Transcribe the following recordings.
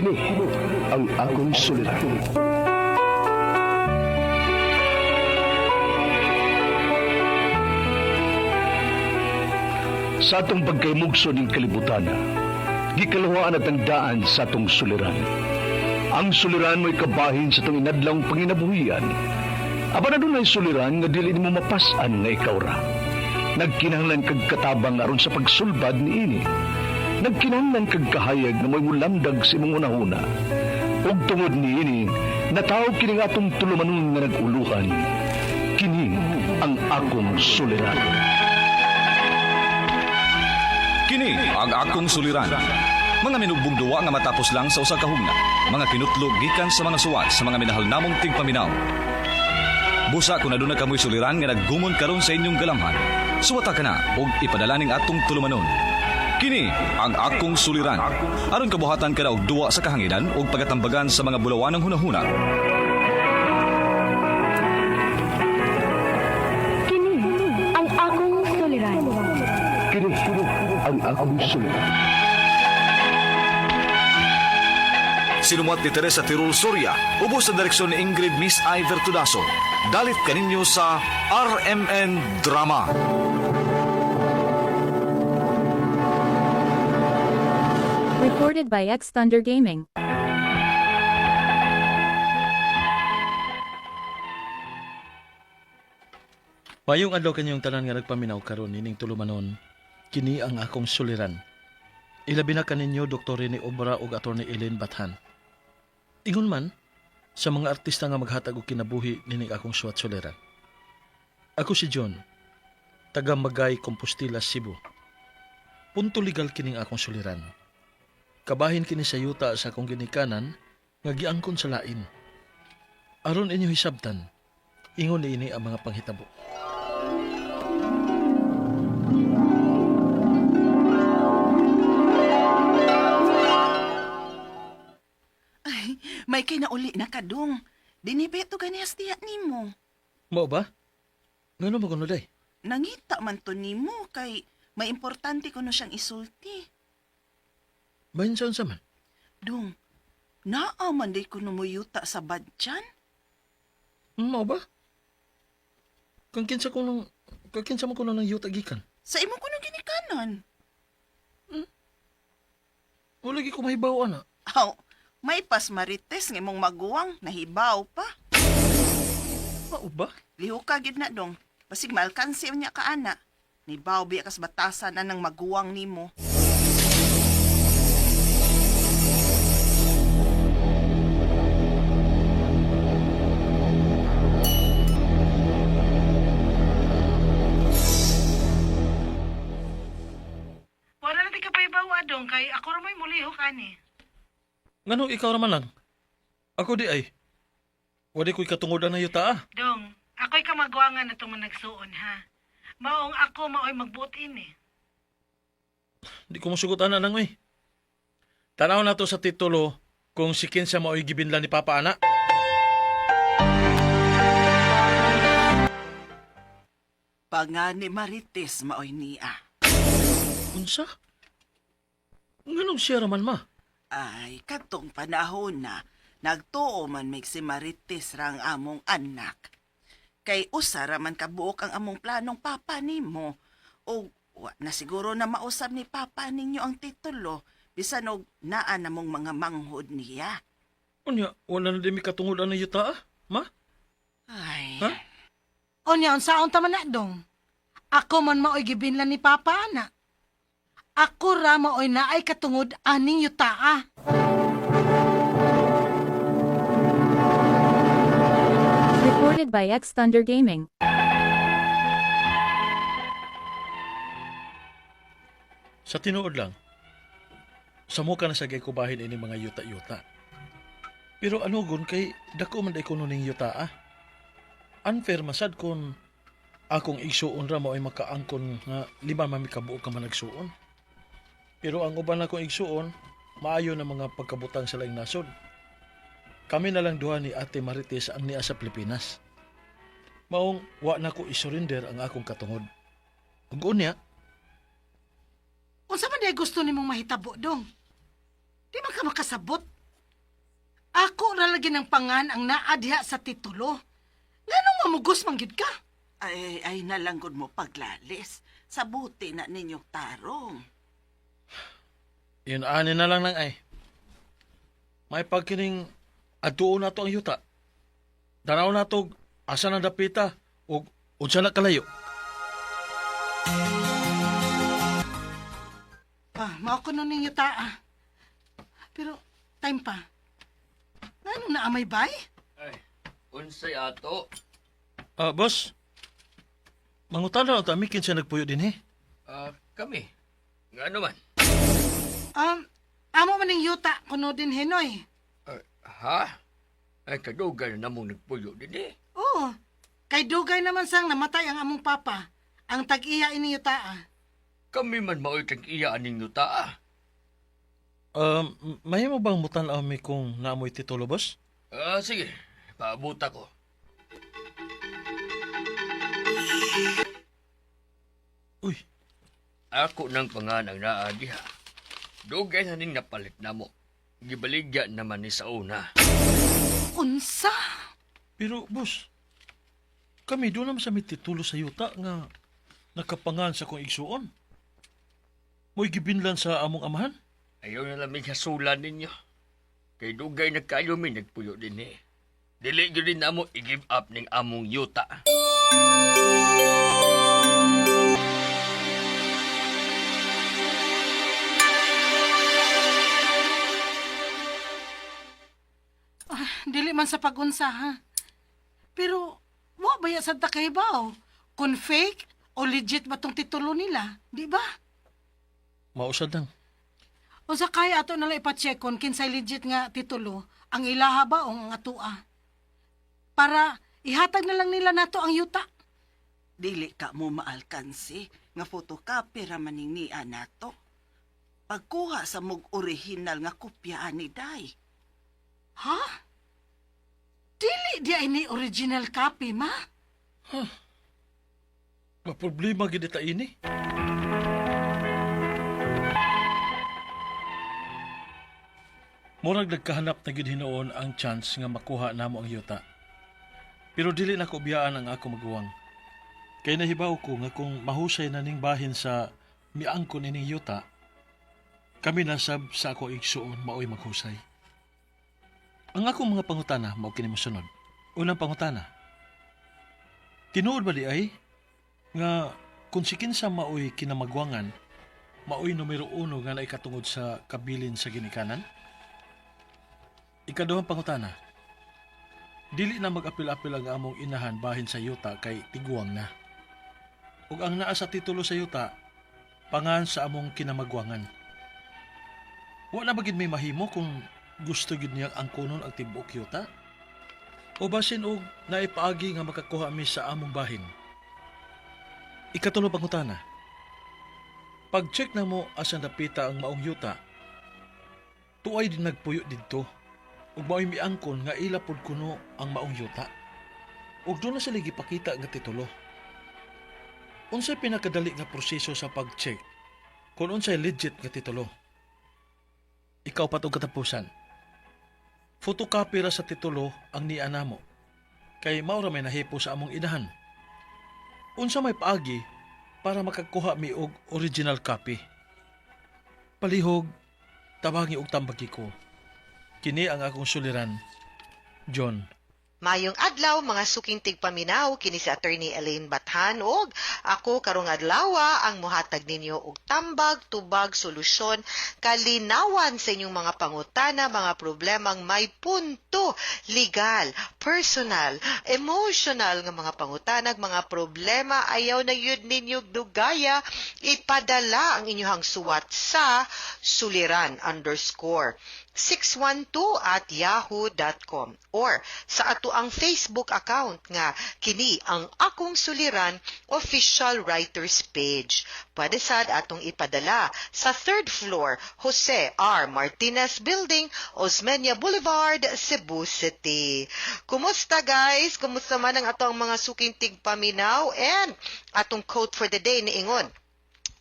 Kini ang akong suliran. Sa atong pagkaymugso ning kalibutan, gikaluhaan at ang daan sa atong suliran. Ang suliran mo'y kabahin sa atong inadlawng panginabuhian. Apan adunay suliran nga dili nimo mapas-an nga ikaw ra. Nagkinahanglan kag katabang aron sa pagsulbad niini. Nagkinahanglan kag kahayag nga mo'y mulamdag sa imong hunahuna. Ug tungod niini, nataw kini nga atong tulumanon nga nag-uluhan. Kini ang akong suliran. Kini ang akong suliran. Mga minugbong duwa nga matapos lang sa usa ka hugna. Mga kinutlog gikan sa mga suwat sa mga minahal namong tigpaminaw. Busa kung aduna kamoy suliran nga naggumon karon sa inyong galamhan. Suwata ka na og ipadala ning atong tulumanon. Kini ang akong suliran. Aron kabuhatan ka na og duwa sa kahanginan ug pagatambagan sa mga bulawanang hunahuna. Kini ang akong suliran. Kini ang akong suliran. Sinumuat ni Teresa Tirul Soria, ubos sa direksyon ni Ingrid Miss Iver Tudaso. Dalit kaninyo sa RMN Drama. Recorded by X Thunder Gaming. Mayong adlaw kanyong tanan nga nagpaminaw karon nining tulumanon, kini ang akong suliran. Ilabi na kaninyo Dr. Rene Obra ug Attorney Ellen Bathan. Ingon man sa mga artista nga maghatag og kinabuhi nining akong suwat suliran. Ako si John, taga Magay, Compostela, Cebu. Punto legal kining akong suliran. Kabahin kini sa yuta sa akong ginikanan nga giangkon sa lain. Aron inyo hisabtan, ingon niini ang mga panghitabo. Ay, may kinauli na kadong. Dinibeto ganihas tiya nimo. Mao ba? Ngano mo kuno day? Nangita man to nimo kay may importante kuno siyang isulti. Bahin sa unsa man? Dong, naa man day kuno mo yuta sa badyan. Mao ba? Kang kinsa kuno kang kinsa mo kuno ng yuta gikan? Sa imo kuno ginikanan. Wala gyud ko mahibaw ana. Aw, may pas marites nga imong maguwang nahibaw pa. Mao ba? Lihuka gyud na dong. Basig maalkansi unya ka ana. Nibaw biya kas batasan anang maguwang nimo. Wala na di ka pa ibawa dong kay ako ra may mulihok ani. Nganong ikaw ra man lang? Ako di ay. Wala ko'y katungod na yuta ah. Dong, ako'y kamagwangan na itong nagsuon ha. Maong ako maoy magbuot ini. Di ko mosugot ana nang oy. Tanaw na to sa titulo kung si kinsa mao'y gibinlan ni Papa ana. Pangani marites maoy niya. Unsa? Nganong siya ra man ma? Ay, katong panahon na, nagtuo man mig si Marites ra ang among anak. Kay usa ra man kabuok ang among planong papa nimo. O wa na siguro na mausab ni papa ninyo ang titulo, bisan og naa namong mga manghod niya. Unya, wala na din mi katungod ana yuta ah. Ma? Ay, Ha? Unya unsaon ta man na dong? Ako man maoy gibinlan ni Papa ana. Ako ra maoy naay katungod aning yutaa. Recorded by X Thunder Gaming. Sa tinuod lang, sa muka na sa kubahin ini mga yuta-yuta. Pero ano gun kay dako man day kuno ning yuta ah. Unfair masad kun akong igsuon ra mao ay makaangkon nga lima man mi kabuok ka managsuon. Pero ang uban akong igsuon, maayo na mga pagkabutang sa laing nasod. Kami na lang duha ni Ate Marites ang niya sa Pilipinas. Maong wa na ko isurrender ang akong katungod. Ug unya, Unsa man day gusto nimong mahitabo dong? Di man ka makasabot. Ako ra lagi ng pangan ang naa diha sa titulo. Nganong mamugos man gyud ka? Ay, ay nalanggod mo paglalis. Sabuti na ninyong tarong. Yun, ani na lang nang ay. May pagkining adtuon na to ang yuta. Danaw na to, asa na dapita, o unsa na kalayo. Ah, mao ko nun ninyo ta ah. Pero time pa. Nganong naamay bay? Ay, unsay ato? Ah, boss, mangutan na ta, mi kinsa nagpuyo din eh. Ah, kami. Nga naman. Amo man ning yuta kuno din henoy. Ay, ha? Ay, kadugay na namong nagpuyo din eh. Oo. Kay dugay naman sang namatay ang among papa. Ang tag-iya ini yuta ah. Kami man mao'y tag-iya aning yuta ah. Mahimo bang mutan mi kung naamoy titulo, boss? Ah, sige. Paabuta ko. Uy, Ako nang panganang naa diha. Dugay na ning napalit na mo. Gibaligya naman ni sa una. Unsa? Pero, boss, kami doon naman sa may titulo sa yuta nga nakapangan sa kong igsuon. Mo'y gibinlan sa among amahan. Ayaw na lamig hasulan ninyo. Kay dugay na kayo mi nagpuyo din eh. Dili gyud din namo i-give up ning among yuta. Dili man sa pagunsa ha. Pero wa ba ya sad ta kahibaw kung fake o legit ba tong titulo nila, di ba? Mausad lang. Unsa kaya ato na lang ipa-check kung kinsay legit nga titulo, ang ilaha ba o ang atua? Para ihatag na lang nila nato ang yuta. Dili ka mo maalkansi nga photocopy ra maning niya nato. Pagkuha sa mog original nga kopya ani day. Ha? Dili di ay ni original copy, ma. Maproblema gid ta ini. Murag nagkahanap na gid hinuon ang chance nga makuha namo ang yuta. Pero dili na ko biyaan ang ako maguwang. Kay nahibaw ko nga kung mahusay na ning bahin sa miangkon ining yuta, kami nasab sa ako igsuon maoy maghusay. Ang akong mga pangutana mao kini mosunod. Unang pangutana. Tinuod ba di ay nga kung si kinsa maoy kinamagwangan, maoy numero uno nga naikatungod sa kabilin sa ginikanan? Ikaduhang pangutana, dili na mag-apil-apil ang among inahan bahin sa yuta kay tiguang na. Ug ang naa sa titulo sa yuta, pangan sa among kinamagwangan. Wa na ba gid may mahimo kung gusto gid niyang angkonon ang tibuok yuta? O basin og naipaagi nga makakuha mi sa among bahin? Ikatulo pangutana. Pag-check na mo asan dapita ang maong yuta, tuay din nagpuyo didto. Ug mao'y miangkon nga ila pod kuno ang maong yuta. Ug doon na sila gipakita nga titulo. Unsay pinakadali nga proseso sa pag-check kung unsay legit nga titulo? Ikaw pat og katapusan. Photocopy ra sa titulo ang niya namo. Kay mao ra may nahipo sa among inahan. Unsa may paagi para makakuha mi og original copy. Palihog, tabangi og tambagi ko. Kini ang akong suliran, John. Mayong adlaw mga suking tigpaminaw kini si Attorney Elaine Bathan og ako karong adlawa ang mohatag ninyo og tambag, tubag, solusyon, kalinawan sa inyong mga pangutana, mga problemang may punto, legal, personal, emotional nga mga pangutana, mga problema. Ayaw na yun ninyo dugaya, ipadala ang inyong suwat sa suliran_612@yahoo.com or sa ato ang Facebook account nga kini ang Akong Suliran Official Writers Page. Pwede sad atong ipadala sa third floor, Jose R. Martinez Building, Osmeña Boulevard, Cebu City. Kumusta guys? Kumusta man ang atong mga suking tigpaminaw and atong quote for the day niingon?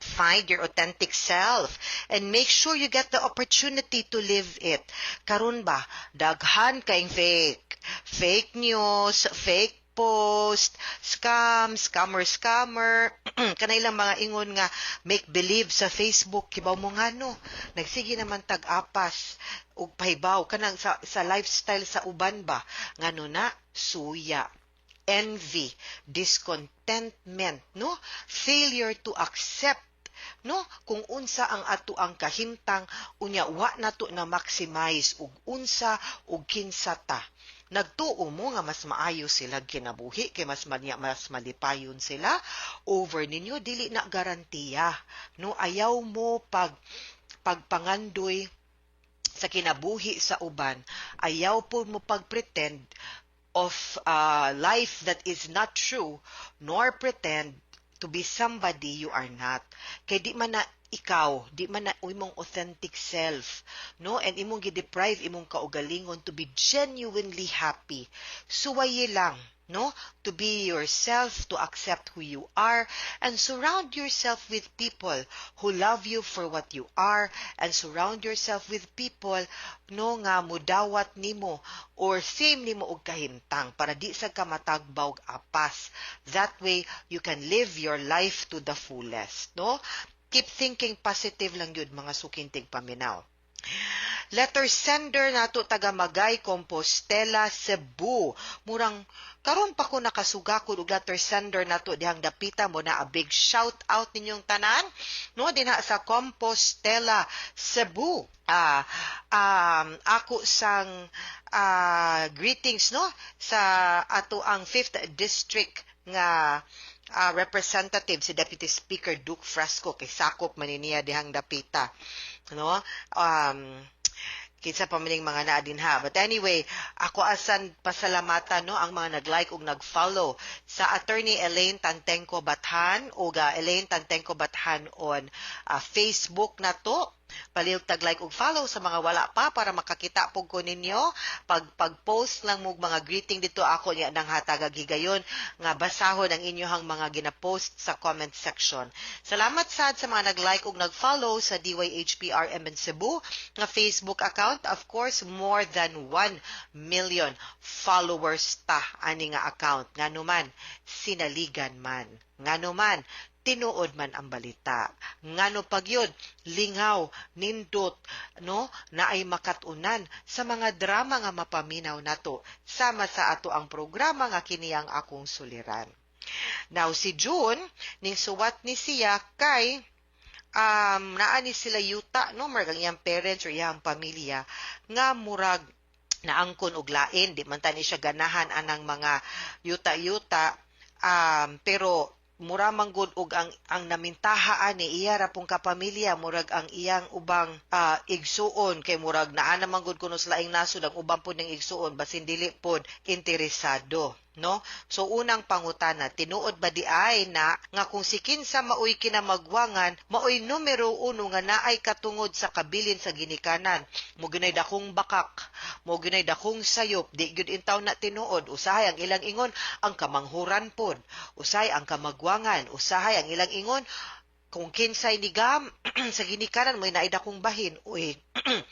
Find your authentic self and make sure you get the opportunity to live it. Karon ba, daghan kayong fake. Fake news, fake post, scam, scammer, scammer, kanay lang mga ingon nga make believe sa Facebook, kibaw mo nga no. Nagsige naman tag-apas ug pahibaw kanang sa lifestyle sa uban ba, ngano na suya, envy, discontentment, no? Failure to accept, no, kung unsa ang ato ang kahimtang, unya wa nato na maximize ug unsa ug kinsa ta. Nagtuo mo nga mas maayo sila kinabuhi kay mas manya, mas malipayon sila over ninyo, dili na garantiya, no? Ayaw mo pagpangandoy sa kinabuhi sa uban. Ayaw po mo pagpretend of life that is not true, nor pretend to be somebody you are not. Kay di man na ikaw, di man na imong authentic self, no? And imong gi-deprive imong kaugalingon to be genuinely happy. Suwayi lang, no? To be yourself, to accept who you are, and surround yourself with people who love you for what you are, and surround yourself with people, no, nga mudawat nimo or same nimo og kahimtang para di sa ka matagbaw og apas. That way, you can live your life to the fullest, no? Keep thinking positive lang yun, mga suking tigpaminaw. Letter sender nato taga Magay, Compostela, Cebu. Murang karon pa ko nakasugakod og letter sender nato dihang dapita mo na. A big shout out ninyong tanan, no, dinha sa Compostela, Cebu. Ako sang greetings, no, sa ato ang 5th District nga representative, si Deputy Speaker Duke Frasco, kay sakop man niya dihang dapita, no? Kinsa pa maning mga naa dinha. But anyway, ako asan pasalamatan, no, ang mga nag-like ug nag-follow sa Attorney Elaine Tantengco Bathan ug Elaine Tantengco Bathan on Facebook na to. Palihog tag-like ug follow sa mga wala pa para makakita pug ko ninyo. Pag pag-post lang mo mga greeting dito, ako niya nang hatagag higayon nga basahon ang inyong mga gina-post sa comment section. Salamat sad sa mga nag-like ug nag-follow sa DYHPRM in Cebu nga Facebook account. Of course, more than 1 million followers ta ani nga account. Ngano man, sinaligan man. Ngano man, tinuod man ang balita. Ngano pagyud, lingaw, nindot, no, na ay makatunan sa mga drama nga mapaminaw nato sama sa ato ang programa nga kini Ang Akong Suliran. Now si June ning suwat ni siya kay naa ni sila yuta, no, murag ang iyang parents or iyang pamilya nga murag naangkon og lain. Di man tani siya ganahan anang mga yuta-yuta, pero mura man gud og ang namintaha ani iya ra pong kapamilya, murag ang iyang ubang igsuon, kay murag naa naman gud kuno sa laing nasod ang uban pod ng igsuon, basin dili pod interesado, no? So unang pangutana, tinuod ba di ay na nga kung si kinsa maoy kinamagwangan, maoy numero uno nga naay katungod sa kabilin sa ginikanan? Mo ginay dakong bakak, mo ginay dakong sayop, di gyud intaw na tinuod. Usahay ang ilang ingon ang kamanghuran pod, usahay ang kamagwangan, usahay ang ilang ingon kung kinsay nigam sa ginikanan mo'y naay dakong bahin. Uy,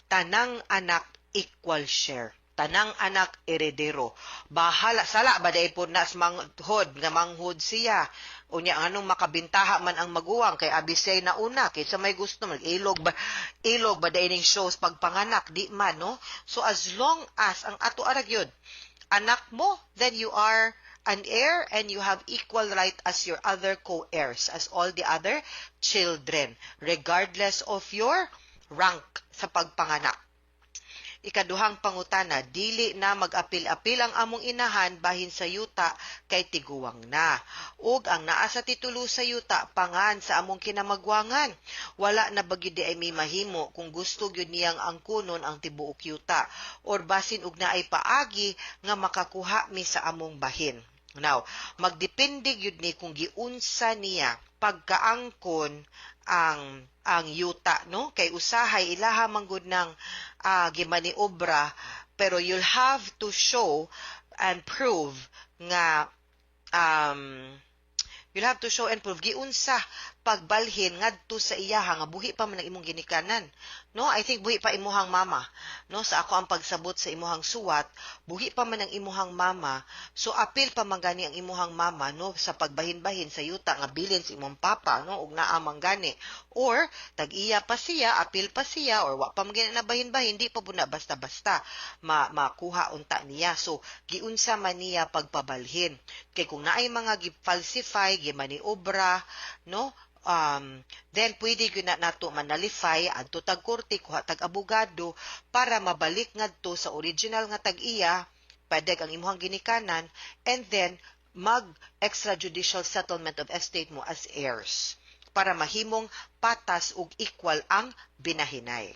tanang anak equal share, tanang anak eredero. Bahala sala ba dai pod na sa manghod nga manghod siya. Unya anong makabintaha man ang maguwang kay abi siya'y nauna kaysa may gusto mag ilog ba dai ning shows pagpanganak, di man, no? So as long as ang ato ara gyud anak mo, then you are an heir and you have equal right as your other co-heirs, as all the other children, regardless of your rank sa pagpanganak. Ikaduhang pangutana, dili na mag-apil-apil ang among inahan bahin sa yuta kay tiguwang na. Ug ang naa sa titulo sa yuta pangan sa among kinamagwangan. Wala na ba gyud ay may mahimo kung gusto gyud niyang angkunon ang tibuok yuta or basin og naay paagi nga makakuha mi sa among bahin? Now, magdepende gyud ni kung giunsa niya pagkaangkon ang yuta, no, kay usahay ilaha man gud ng gimaniobra, pero you'll have to show and prove nga You'll have to show and prove giunsa pagbalhin ngadto sa iyaha nga buhi pa man ang imong ginikanan. No, I think buhi pa imuhang mama. No, sa ako ang pagsabot sa imuhang suwat, buhi pa man ang imuhang mama. So apil pa man gani ang imuhang mama, no, sa pagbahin-bahin sa yuta nga bilin sa imong papa, no, ug naa man gani, or tag-iya pa siya, apil pa siya, or wa pa man gani nabahin-bahin, di pa pud na basta-basta makuha unta niya. So giunsa man niya pagpabalhin? Kay kung naay mga gi-falsify, gimaniobra, no, then pwede gyud na nato ma-nullify adto tag korte, kuha tag abogado para mabalik ngadto sa original nga tag-iya, pwede ang imuhang ginikanan, and then mag extrajudicial settlement of estate mo as heirs para mahimong patas ug equal ang binahinay.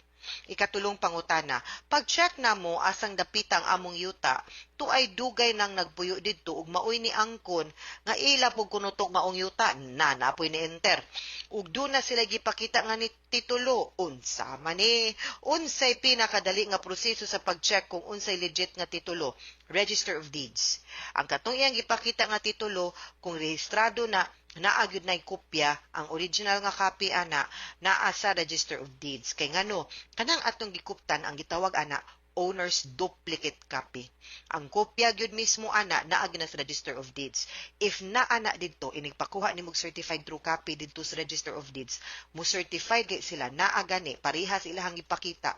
Ikatulong pangutana, pag-check na mo asang dapitang among yuta, tuay dugay nang nagpuyo didto ug maoy ni angkon nga ila pug kuno tong maong yuta na napoy ni enter. Ug duna sila gipakita nga ni titulo, unsa man ni? Unsay pinakadali nga proseso sa pag-check kung unsay legit nga titulo? Register of Deeds. Ang katong iyang gipakita nga titulo, kung rehistrado na, naa gyud nay kopya, ang original nga copy ana naa sa Register of Deeds. Kay ngano, kanang atong gikuptan ang gitawag ana owner's duplicate copy. Ang kopya gyud mismo ana naa gyud na sa Register of Deeds. If naa na didto, inig pakuha nimo og certified true copy didto sa Register of Deeds, mo certified kay sila naa gani parehas ilahang gipakita.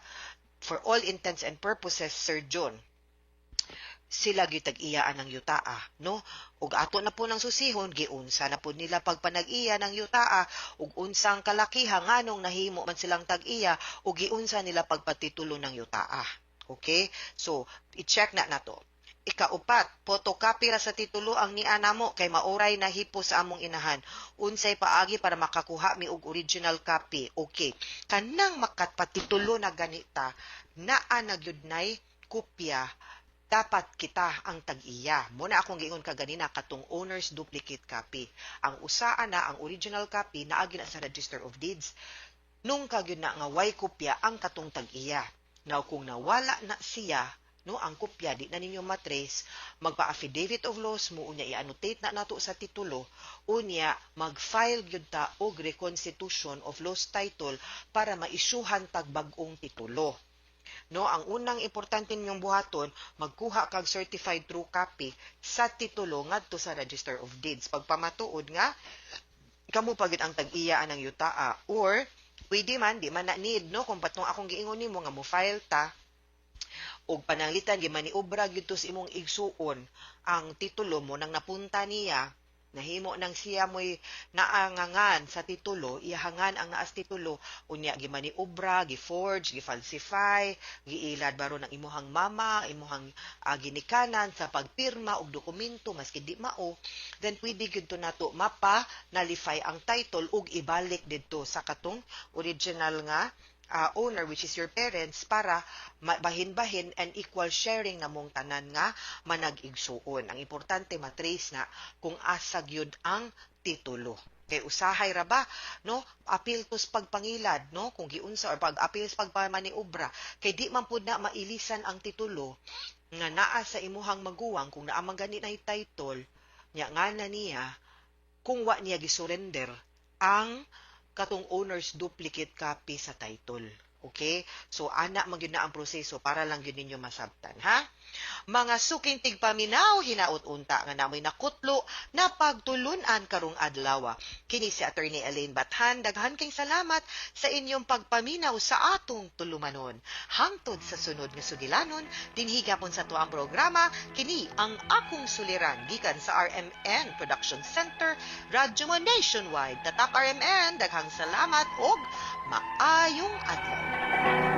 For all intents and purposes, Sir John, sila gyud tag-iyaan ng yutaa, no? Ug ato na po ng susihon giunsa na po nila pagpanag-iya ng yutaa ug unsang kalakiha, nganong nahimo man silang tag-iya ug giunsa nila pagpatitulo ng yutaa. Okay, so i-check na nato. Ikaupat, photocopy ra sa titulo ang niana namo kay maoray nahipo sa among inahan. Unsay paagi para makakuha mi og original copy? Okay, kanang makapatitulo na ganita, naa na gyud nay kopya, dapat kita ang tag-iya. Mo na akong giingon kaganina, katong owner's duplicate copy. Ang usaa na ang original copy naa gyud na sa Register of Deeds. Nung kagyud na nga way kopya ang katong tag-iya. Now kung nawala na siya, no, ang kopya di na ninyo matrace, magpa-affidavit of loss mo, unya i-annotate na nato sa titulo, unya mag-file gyud ta og reconstitution of lost title para maisyuhan tag bag-ong titulo. No, ang unang importante ninyong buhaton, magkuha kag certified true copy sa titulo ngadto sa Register of Deeds. Pagpamatuod nga kamo pa gyud ang tag-iya ang yutaa, or pwede man, di man na need, no, kung patong akong giingon nimo nga mo file ta og pananglitan gimaniobra gyud to sa imong igsuon ang titulo mo, nang napunta niya, nahimo nang siya mo'y naangangan sa titulo, iyahangan ang naas titulo, unya gimaniobra, gi-forge, gi-falsify, giilad baro ng imuhang mama, imuhang ginikanan sa pagpirma og dokumento maski di mao, then pwede gyud to nato mapa nullify ang title ug ibalik didto sa katong original nga owner, which is your parents, para bahin-bahin and equal sharing na mong tanan nga manag-igsuon. Ang importante, matrace na kung asa gyud ang titulo. Kay usahay ra ba, no, apil tos pagpangilad, no, kung giunsa or pag-apil sa pagpamaniobra, kay di man pud na mailisan ang titulo nga naa sa imuhang maguwang kung naa man gani na title nya nga na niya kung wa niya gisurrender ang katong owner's duplicate copy sa title. Okay? So, ana man gyud na ang proseso para lang gyud ninyo masabtan, ha? Mga suking tigpaminaw, hinaot unta nga namoy nakutlo na pagtulunan karong adlaw. Kini si Attorney Elaine Bathan, daghan kay salamat sa inyong pagpaminaw sa atong tulumanon. Hangtod sa sunod nga sugilanon, dinhi gapon sa tuang programa, kini ang Akong Suliran gikan sa RMN Production Center, Radyo Mo Nationwide. Tatak RMN, daghang salamat og maayong adlaw.